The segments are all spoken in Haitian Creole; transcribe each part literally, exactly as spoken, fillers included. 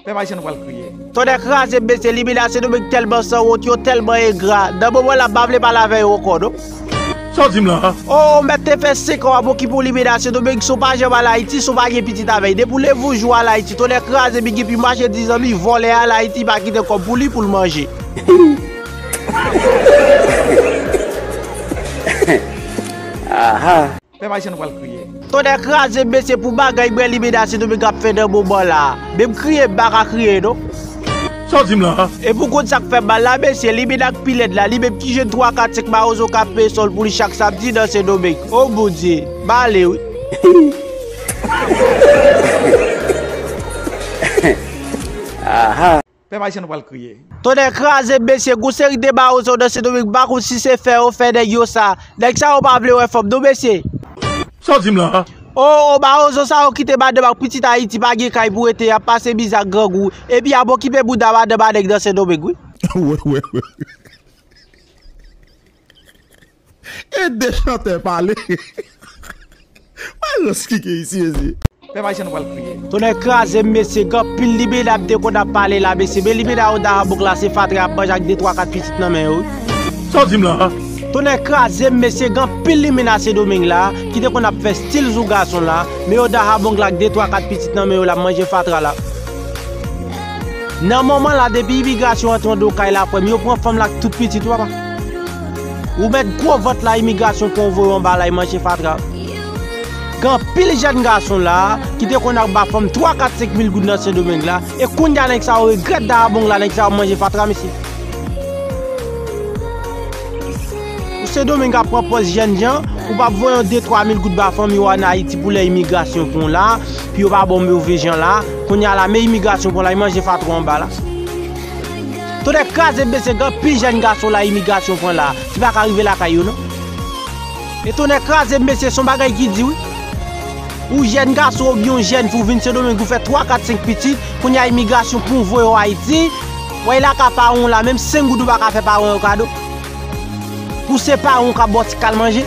Pèp Ayisyen, nou pral kriye. Tonnè kraze m, mesye, limena Sendomeng tèlman sanwont, yo tèlman engra. Nan moman la, m pa vle pale avè yo ankò, non. Sa w di m la a? O, mèt te fè senk an w ap okipe w limena Sendomeng, si w pa janm al Ayiti, si w pa gen pitit avè l. Depi w leve yon jou al Ayiti, tonnè kraze m, li gen pi mache diz an, li vòlè al Ayiti, li pa kite kòb pou li, pou l manje. Aha. Pèp Ayisyen, nou pral kriye. Tonnè kraze m, mesye, pou bagay mwen limena Sendomeng ap fè nan moman la. Menm kriye, m pa ka kriye, non. Sa w di m la a? E pou konn sa k fè m mal la, mesye, limena k pi lèd la, li menm ki jwenn twa, kat, senk mawozo k ap peye sòl pou li chak samdi nan Sendomeng. O Bondye, m ale, wi. Aha. Pèp Ayisyen, nou pral kriye. Tonnè kraze m, mesye, gon seri de mawozo nan Sendomeng, m pa konn si se fè yo fè nèg yo sa. Nèg sa yo pa vle wè fanm, non, mesye. Sa w di m la a? O, o, mawozo sa yo kite madanm ak pitit Ayiti, pa gen kay pou rete, y ap pase mizè ak grangou. Epi y ap okipe bouda madanm a nèg nan Sendomeng, wi. Wè, wè, wè. E de chantè pale. Wè rans ki gen isi, mesye. Pèp Ayisyen, nou pral kriye. Tonnè kraze m, mesye, gen anpil limena m te konn ap pale la, mesye. Men limena yo Dahomey la, se fatra y ap manje ak de twa kat pitit nan men yo, wi. Sa w di m la a? Tonnè kraze m, mesye, gen anpil limena Sendomeng la, ki te konn ap fè stil sou gason la, men yo Dahomey la ak de twa kat pitit nan men yo la, ap manje fatra la. Nan moman la, depi imigrasyon antre anndan kay la, frè m, yo pran fanm la ak tout pitit ou, papa. Ou mèt gwo vant la, imigrasyon pran w voye w anba la, e manje fatra. Gen anpil jèn gason la, ki te konn ap ba fanm twa, kat, senk mil goud nan Sendomeng la, e kounye a nèg sa yo regrèt Dahomey la, nèg sa yo ap manje fatra, mesye. Ou Sendomeng ap pran pòz jènjan, ou p ap voye yon de twa mil goud ba fanm yo ann Ayiti pou lè imigrasyon pran w la, pou yo pa ba w move jan la, kounye a la, men imigrasyon pran w la, e manje fatra w anba la. Tonnè kraze m, mesye, gen anpil jèn gason la imigrasyon pran la, ki pa ka rive lakay yo, non. E tonnè kraze m, mesye, se yon bagay ki di, wi. Ou jèn gason oubyen yon jèn fi, ou vin Sendomeng, ou fè twa, kat, senk pitit, kounye a imigrasyon pran w voye w Ayiti, w al lakay paran w la, menm senk goud ou pa ka fè paran yo kado. Pou se paran w k ap ba w ti kal manje.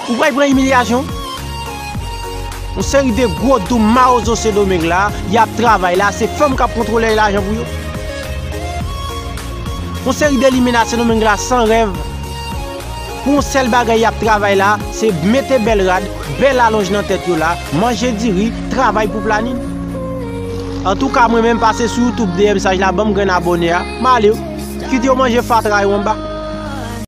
Ou pral pran imilyasyon. Yon seri de gwo doum mawozo Sendomeng la, y ap travay la, se fanm k ap kontwole lajan pou yo. Yon seri de limena Sendomeng la san rèv. Pou yon sèl bagay y ap travay la, se mete bèl rad, bèl alonj nan tèt yo la, manje diri, travay pou planin. Antouka, mwen menm pase sou YouTube, D M mesaj la, ban m grenn abòne a, m ale wi. Kite yo manje fatra yo anba.